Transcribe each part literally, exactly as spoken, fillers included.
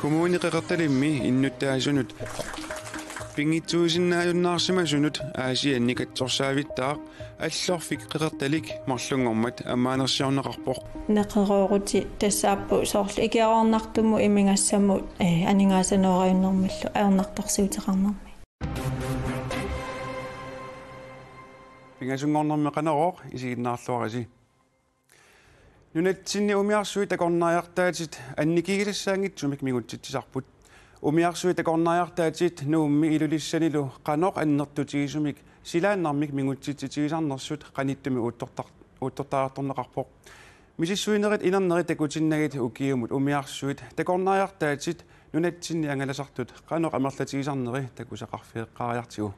Kommune Qeqertalimmi innuttaasunut pinngitsuusinnaajunnaarsimasunut Aasianni katsorsaavittaaq Allorfik Qeqertalik marlunngormat ammaanersiorneqarpoq. Neqeroorutit tassaapput soorlu ikiaroornartumut imigassamut, eh, aningaasanoorajunnermillu ajornartorsiuteqarnermi. Pingasunngornermi Qanorooq, isiginnaarluarisi. Nunatsinni umiarsuit takornariartaatit annikigilassaanngitsumik mingutsitsisarput. Umiarsuit takornariartaatit Nuummi Ilulissanilu qanoq annertutigisumik silaannarmik mingutsitsitigisarnersut qanittumi uuttortar-, uuttortariartorneqarpoq. Misissuinerit inernerit takutinnagit ukiumut umiarsuit takornariartaatit nunatsinni angalasartut qanoq amerlatigisarneri takusaqarfigeqqaariartigu.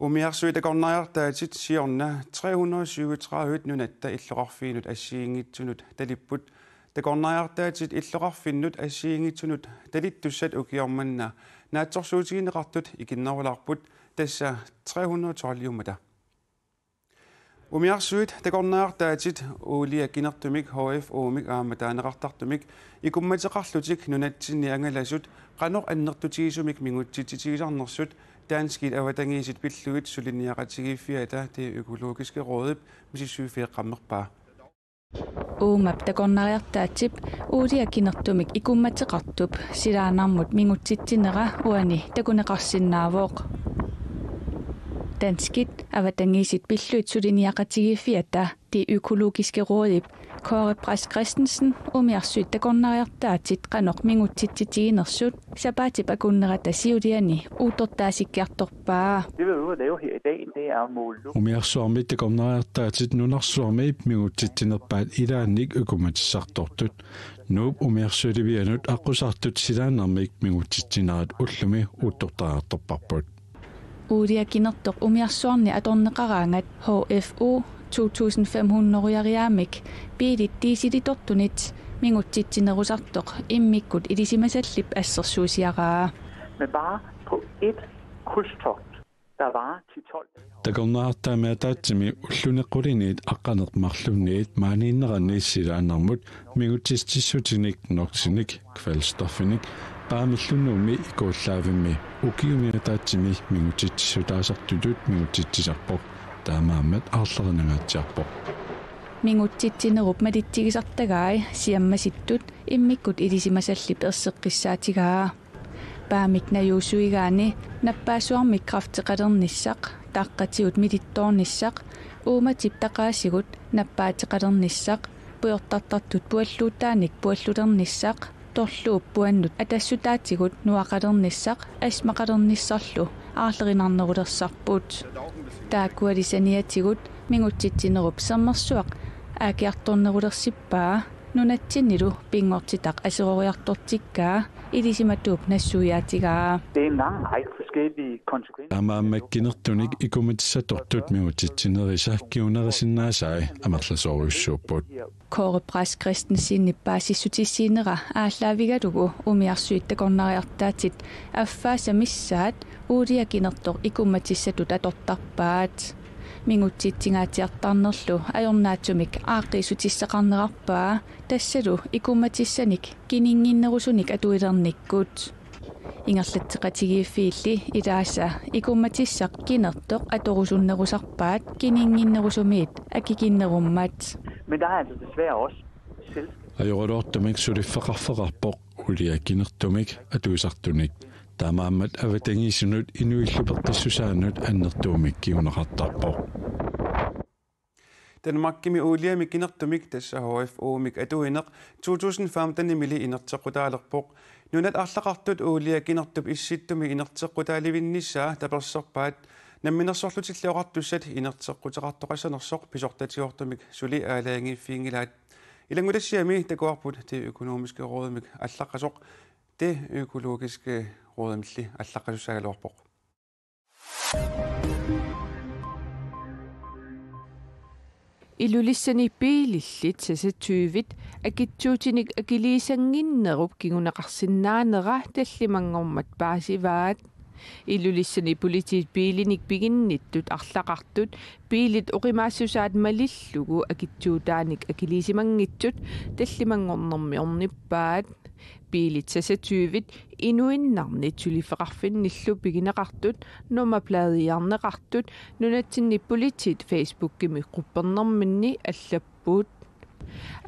Umiarsuit takornariartaatit siorna tre hundrede syvogtredive nunatta illoqarfiinut assigiinngitsunut talipput. Takornariartaatit illoqarfinnut assigiinngitsunut talittussat ukioq manna naatsorsuutigineqartut ikinnerulaarput, tassa tre hundrede tolviummata. Umiarsuit takornariartaatit uulia kinertumik H F O-mik aamma taaneqartartumik ikummateqarlutik nunatsinni angalasut qanoq annertutigisumik mingutsitsitigisarnersut danskit avatangiisit pillugit suliniaqatigiiffiata Det Økologiske Rådip misissuiffigeqqammerpaa. Uumap takornariartaatip uulia kinertumik ikummateqartup silaannarmut mingutsitsinera uani takuneqarsinnaavoq. Danskit avatangiisit pillugit suliniaqatigiiffiata Det Økologiske Rådip Kåre Brask Christensen umiarsuit takornariartaatit qanoq mingutsitsitiginersut sapaatip akunnerata siuliani uuttortaasikkiartorpaa. Det, vi er ude at lave her i dag, det er at måle lugt. Umiarsuarmit takornariartaatit nunarsuarmi mingutsitsinerpaat ilaannik ikummatissartortut. Nuup umiarsualivianut aqqusartut silaannarmik mingutsitsinerat ullumi uuttortariartorparput. Uulia kinertoq umiarsuarni atorneqaraangat H F O to tusind fem hundrede-riaammik biilit dieselitortunit mingutsitsinerusartoq immikkut ilisimasallip assersuusiaraa. Men bare på et krydstogt, der varer ti tolv dage. Takornariartaammi ataatsimi ulluni quliniit aqqaneq-marlunniit maaniinneranni silaannarmut mingutsitsissutinik NOx-inik, kvælstofinik, paamillu Nuummi ikuallaavimmi ukiumi ataatsimi mingutsitsissutaasartutut mingutsitsisarpoq, taamaammat aarlerinangaatsiarpoq. Mingutsitsinerup malitsigisartagai siammasittut immikkut ilisimasallip erseqqissaatigaa. Paamik najuussuigaanni nappaassuarmik kræfteqalernissaq, taqqatigut milittoornissaq, uumatip taqaasigut nappaateqalernissaq, pujortartartut pualluuttaanik puallulernissaq, torluup puannut atassutaatigut nuaqalernissaq, astmaqalernissarlu aarlerinarnerulersarput. Taakkuali saniatigut mingutsitsinerup sermersuaq aakiartornerulersippaa nunatsinnilu pinngortitaq aseroriartortikkaa ilisimatuup nassuiaatigaa. Det er en lang række forskellige konsekvenser. Taamaammat kinertunik ikummatissatortut mingutsitsinerisa kingunerisinnaasai amerlasoorujussuupput. Kåre Brask Christensenip paasissutissiinera aallaavigalugu umiarsuit takornariartaatit affaasa missaat uulia kinertoq ikummatissatut atortarpaat. Mingutsitsingaatsiartarnerlu ajornaatsumik aaqqiissutissaqarnerarpaa, tassalu ikummatissanik kininnginnerusunik atuilernikkut. Ingerlatseqatigiiffiilli ilaasa ikummatissaq kinertoq atorusunnerusarpaat kininnginnerusumiit akikinnerummat. Men der er altså desværre også selskab- Ajoraluartumik suliffeqarfeqarpoq uulia kinertumik atuisartunik. Taamaammat avatangiisinut inuillu peqqissusaannut annertuumik kinguneqartarpoq. Danmarkimi uuliamik kinertumik, tassa H F O-mik atuineq to tusind femten-imili inerteqqutaalerpoq. Nunat arlaqartut uulia kinertup Issittumik inerteqqutaalivinnissaa tapersersorpaat Namminersorlutilli Oqartussat inerteqqutaqartoqassanersoq pisortatigoortumik suli aalajangiiffiginngilaat. Ilanngutassiami takuarput Det Økonomiske Rådimik allaqqasoq, Det Økologiske Rådimilli allaqqasussaagaluarpoq. Ilulissani biilillit seksogtyve akitsuutinik akiliisannginnerup kinguneqarsinnaanera tallimanngormat paasivaat. Ilulissani politiit biilinik piginnittut arlaqartut biilit oqimaassusaat malillugu akitsuutaanik akiliisimanngitsut tallimanngornermi ornippaat. Biilit seksogtyve inuinnarnit suliffeqarfinnillu pigineqartut nummerpladeiarneqartut nunatsinni politiit Facebookimi quppernerminni allapput.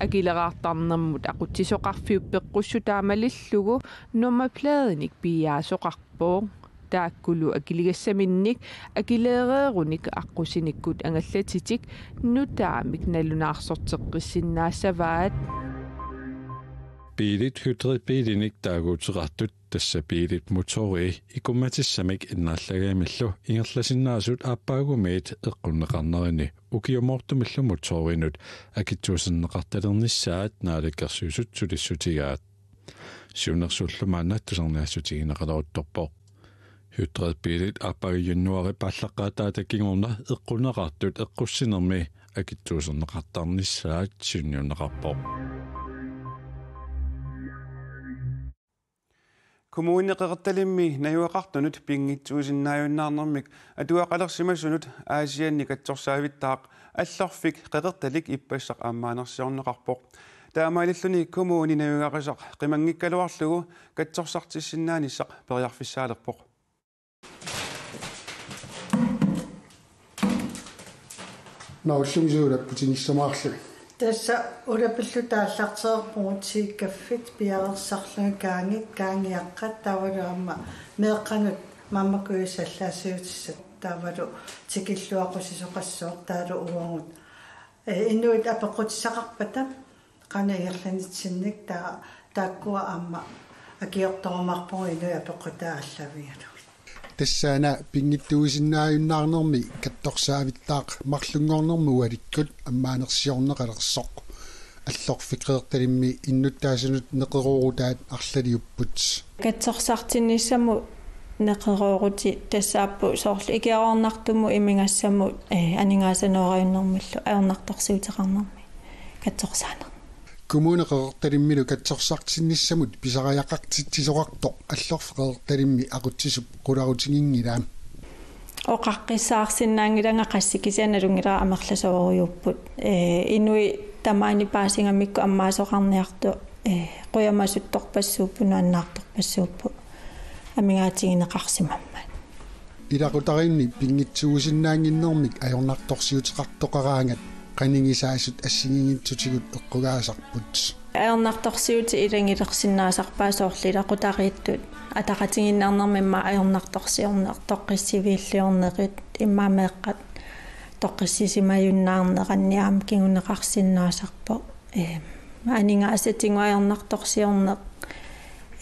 Akileraartarnermut aqutsisoqarfiup peqqussutaa malillugu nummerpladeinik piiaasoqarpoq. Taakkulu akiligassaminnik akileereerunik aqqusinikkut angallatitik nutaamik nalunaarsorteqqissinnaassavaat. Biilit hybridbiilinik taaguuteqartut, tassa biilip motori ikummatissamik innaallagaamillu ingerlasinnaasut aappaagumiit eqqunneqarnerini ukiumoortumillu motorinut akitsuuserneqartalernissaat Naalakkersuisut sulissutigaat. Siunnersuullu maanna tusarniaassutigineqaleruttorpoq. Hybridbiilit aappaagu januaarip aallaqqaataata kingorna eqqunneqartut eqqussinermi akitsuuserneqartarnissaat sunniunneqarpoq. Kommune Qeqertalimmi najugaqartunut pinngitsuusinnaajunnaarnermik atuaqalersimasunut Aasianni katsorsaavittaaq Allorfik Qeqertalik ippassaq ammaanersiorneqarpoq. Taamaalilluni kommuni najugaqasaq qimanngikkaluarlugu katsorsartissinnaanissaq periarfissaalerpoq. Naullumi suulapputigissamarlu. Tassa ulapillu taallartereerpugut siikaffit piareersarlugit kaangit kaangiaqqat taavalu aamma meeqqanut maammakujussallaasiutissat taavalu tikilluaqqusisoqassaaq taavalu uagut. Eh, inuit apeqqutissaqarpata qanoq ingerlanitsinnik taa-, taakkua aamma akiortorumaarpugut inuit apeqqutaat aallavigalugit. Tassaana pinngitsuusinnaajunnaarnermi katsorsaavittaaq marlunngornermi ualikkut ammaanersiorneqalersoq. Allorfik Qeqertalimmi innuttaasunut neqeroorutaat arlaliupput. Katsorsartinnissamut neqeroorutit tassaapput soorlu ikiaroornartumut imigassamut, eh, aningaasanoorajunnermillu ajornartorsiuteqarnermi katsorsaaneq. Kommune Qeqertalimmilu katsorsartinnissamut pisariaqartitsisoqartoq Allorfik Qeqertalimmi aqutsisup qularutiginngilaa. Oqaqqissaarsinnaanngilanga qassit kisianni nalunngilara amerlasoorujussuupput. Eh, inuit tamaani paasigamikku ammaasoqarniartut, eh, qujamasuttorpassuupput, nuannaartorpassuupput amigaatigineqarsimammat. Ilaqutariinni pinngitsuusinnaannginnermik ajornartorsiuteqartoqaraangat qanigisaasut assigiinngitsutigut eqqugaasarput. Ajornartorsiutit ilagilersinnaasarpaat soorlu ilaqutariittut ataqatigiinniarnermi immaqa ajornartorsiorneq, toqqissiviilliornerit, immaqa meeqqat toqqissisimajunnaarneranni aamma kinguneqarsinnaasarpoq. Eh, aningaasatigut ajornartorsiorneq,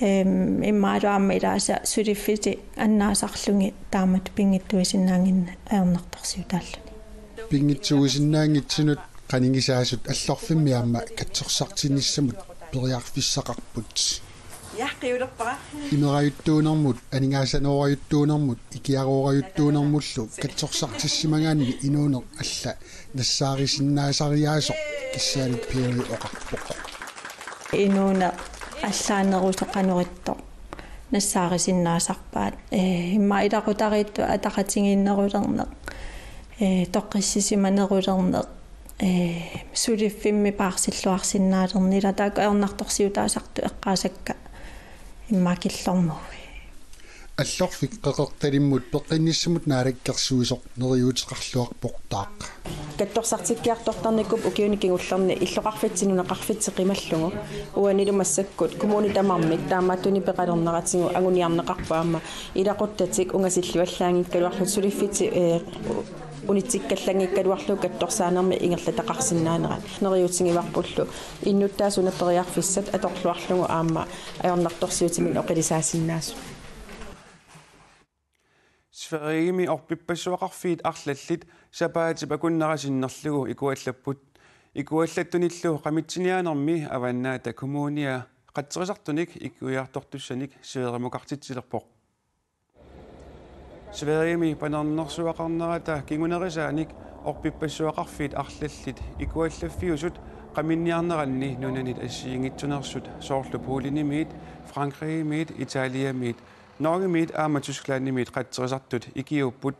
eh, immaqalu aamma ilaasa suliffitit annaasarlugit taamatut pinngitsuusinnaannginnami ajornartorsiutaalluni. Pinngitsuusinnaanngitsunut qanigisaasut Allorfimmi aamma katsorsartinnissamut periarfissaqarput. Ja, qiulerpara. Imerajuttuunermut, aningaasanoorajuttuunermut, ikiaroorajuttuunermullu katsorsartissimagaanni inuuneq alla nassaarisinnaasariaasoq Kissaaluk Perry oqarpoq. Inuuneq allaanerusoq qanoq ittoq nassaarisinnaasarpaat. Eh, immaqa ilaqutariittut ataqatigiinnerulerneq, eh, toqqissisimanerulerneq, eh, suliffimmi paarsilluarsinnaalerneq, ila taakku ajornartorsiutaasartut eqqaasakka immaqa killormui. Allorfik Qeqertalimmut peqqinnissamut naalakkersuisoq neriuuteqarluarpoq taaq. Katsorsartikkiartortarnikuupput ukiuni kingullerni illoqarfitsi nunaqarfitsi qimallugu. Uanilu massakkut kommunit tamarmik taamaattunik peqalerneratigut anguniarneqarpoq aamma ilaquttatik ungasilluallaanngikkaluarlutik suliffitit, eh, unitsikkallanngikkaluarlugu katsorsaanermi ingerlataqarsinnaanerat. Neriuutigivarpullu innuttaasut una periarfissat atorluarlugu aamma ajornartorsiutiminnik oqilisaasinnaasut. Sverigemi orpippassuaqarfiit arlallit sapaatip akunnera sinnerlugu ikuallapput. Ikuallattunillu qamitsiniaanermi Avannaata Kommunia qatserisartunik ikuiartortussanik Sverigemukartitsilerpoq. Sverigemi panernersuaqarnerata kingunerisaanik orpippassuaqarfiit arlallit ikuallaffiusut qaminniarneranni nunanit assigiinngitsuneersut soorlu Polenimiit, Frankrigimiit, Italiamiit, Norgemiit aamma Tysklandimiit qatserisartut ikiuupput.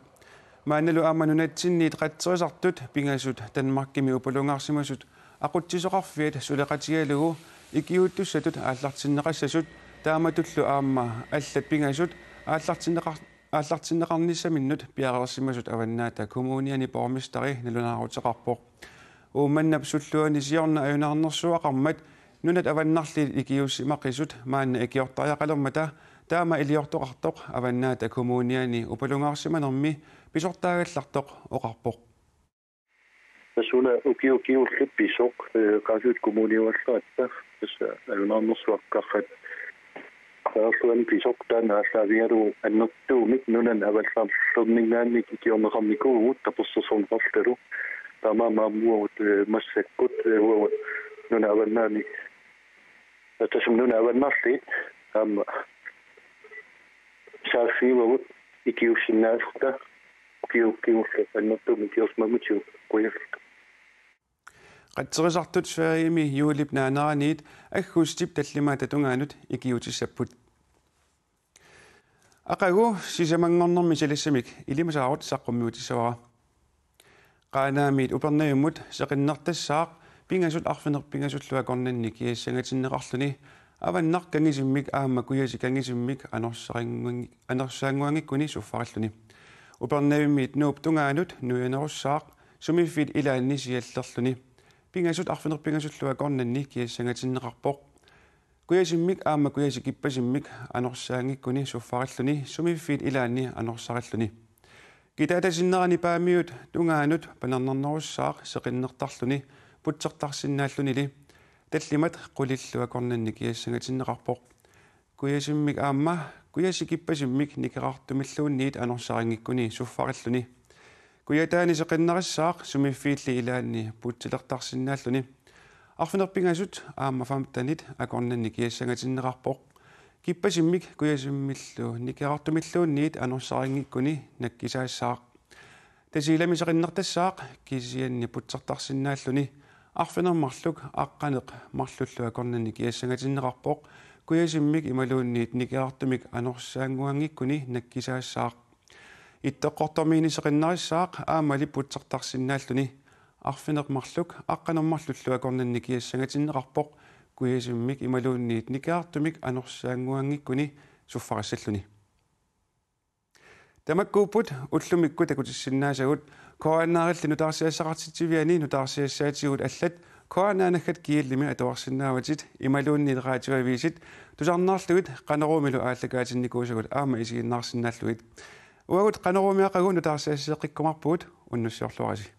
Maannalu aamma nunatsinniit qatserisartut pingasut Danmarkimi upalungaarsimasut aqutsisoqarfiat suleqatigalugu ikiuuttussatut aallartinneqassasut, taamatullu aamma allat pingasut aallartinneqar-, aallartinneqarnissaminnut piareersimasut Avannaata Kommuniani borgmesteri nalunaaruteqarpoq. Uummannap sulluani siorna ajunaarnersuaqarmat nunat avannarliit ikiuussimaqisut maanna ikiortariaqalermata taama iliortoqartoq Avannaata Kommuniani upalungaarsimanermi pisortaagallartoq oqarpoq. Tassa una ukiut kingulliit pisoq, eh, Qaasuitsup Kommuniugaluaratta, tassa ajunaarnersuaqqat. Qaarluan pisoq taanna aallaavigalugu annertuumik nunani avallarlerninngaanniit ikiorneqarnikuuvugut tapersersorneqarlutalu. Taamaammat aamma uagut, eh, massakkut, eh, uagut nunat avannaani, eh, tassami nunat avannarliit aamma saaffigivagut ikiuussinnaalluta ukiut kingulliit annertuumik ikiorsimammatigut qujalluta. Qatserisartut Sverigemi juulip naaneraniit aggustip tallimaata tungaanut ikiuutissapput. Aqagu sisamanngornermi silassamik ilimasaarut saqqummiutissavara. Qaanaamiit Upernavimmut seqinnertassaaq pingasut arfineq-pingasullu akornanni kiassangatinneqarluni, avannaq kangisimmik aamma kujasi kangisimmik anorsaannguanngik-, anorsaannguanngikkuni suffarilluni. Upernavimmiit Nuup tungaanut nuianerussaaq sumiiffiit ilaanni siallerluni. Pingasut arfineq-pingasullu akornanni kiassangatinneqarpoq. Kujasimmik aamma kujasi kippasimmik anorsaanngikkuni suffarilluni sumiiffiit ilaanni anorsarilluni. Kitaata sinnerani Paamiut tungaanut panarnernerussaaq seqinnertarluni putsertarsinnaallunili. Tallimat qulillu akornanni kiassangatinneqarpoq. Kujasimmik aamma kujasi kippasimmik nikerartumilluunniit anorsarinngikkuni suffarilluni. Kujataani seqinnerissaaq sumiiffiilli ilaanni putsilertarsinnaalluni. Arfineq-pingasut aamma femtenit akornanni kiassangatinneqarpoq. Kippasimmik kujasimmillu nikerartumilluunniit anorsarinngikkuni nakkisaassaaq. Tasiilami seqinnertassaaq kisianni putsertarsinnaalluni. Arfineq-marluk aqqaneq-marlullu akornanni kiassangatinneqarpoq. Kujasimmik imaluunniit nikerartumik anorsaannguanngikkuni nakkisaassaaq. Ittoqqortormiini seqinnerissaaq aammali putsertarsinnaalluni. Arfineq-marluk aqqaneq-marlullu akornanni kiassangatinneqarpoq. Kujasimmik imaluunniit nikerartumik anorsaannguanngikkuni suffarissalluni. Tamakkuupput ullumikkut takutissinnaasagut. K N R-illu nutaarsiassaqartitsiviani nutaarsiassaatigut allat K N R naggat G L-imi atuarsinnaavatit imaluunniit Radioavisit tusarnaarlugit Qanoruumilu aallakaatinnikuusagut aamma isiginnaarsinnaallugit. Uagut Qanoruumi aqagu nutaarsiasseeqqikkumaarpugut, unnussiorluarisi.